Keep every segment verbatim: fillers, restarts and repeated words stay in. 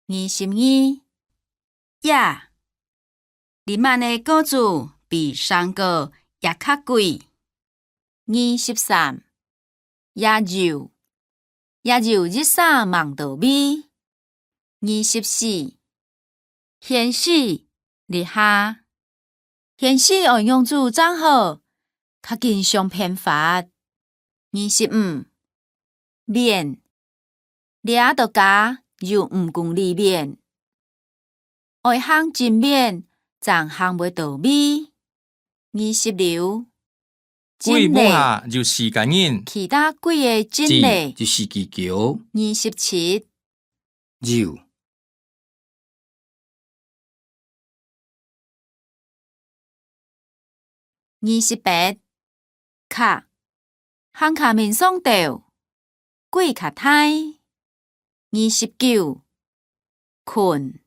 二十二， 這，這滿个果子比生果也較貴。二十三，這油，這油一儕吂到尾。二十四，現時，這下，現時愛仰子正好，較緊想辦法。二十五， 遠，這到遮有五公里遠，愛行真遠正行會到位。二十六，真累，歸屋下有四個人，其他幾个真累，真有四支弓。二十七，有。 二十八，較，行較面上兜，幾較大。二十九，睏，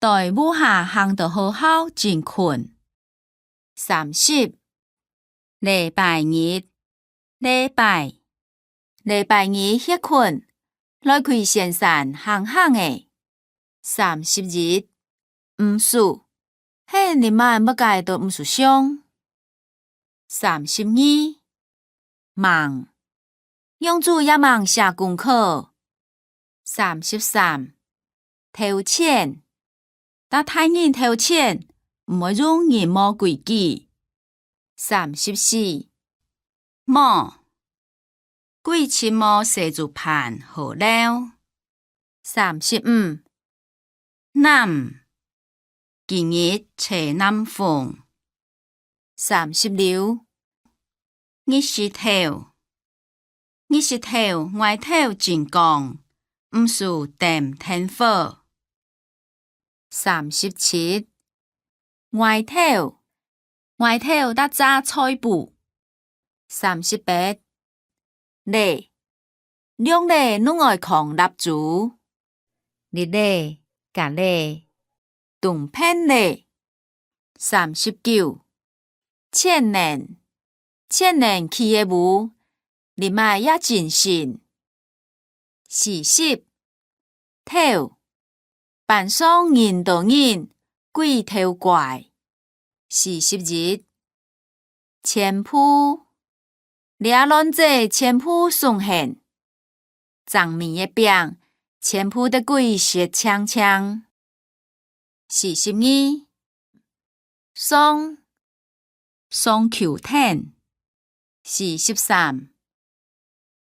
對屋下行到學校真睏。三十，禮拜日，禮拜，禮拜日歇睏，來去仙山行行仔。三十一，毋使，係這滿麼个都毋使想。三十二，吂，仰子也吂寫功課。三十三，偷錢，搭大人偷錢，毋會用人無規矩。三十四，無，幾陣無洗煮飯好尞。三十五，南，今日吹南風。三十六，日時頭，日時頭外頭真光，毋使點電火。三十七，外頭，外頭搭遮菜脯。三十八，咧，涼咧攏愛囥蠟燭。日咧，隔咧，冬變咧。三十九，千年，千年起个屋，這滿也真新。四十，偷， 班上人多人，鬼偷怪。四十一，全部，這卵子全部鬆絚，正面个餅全部得鬼食淨淨。四十二，上，上球天。四十三，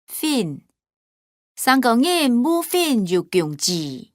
粉，生果仁無粉有弓子。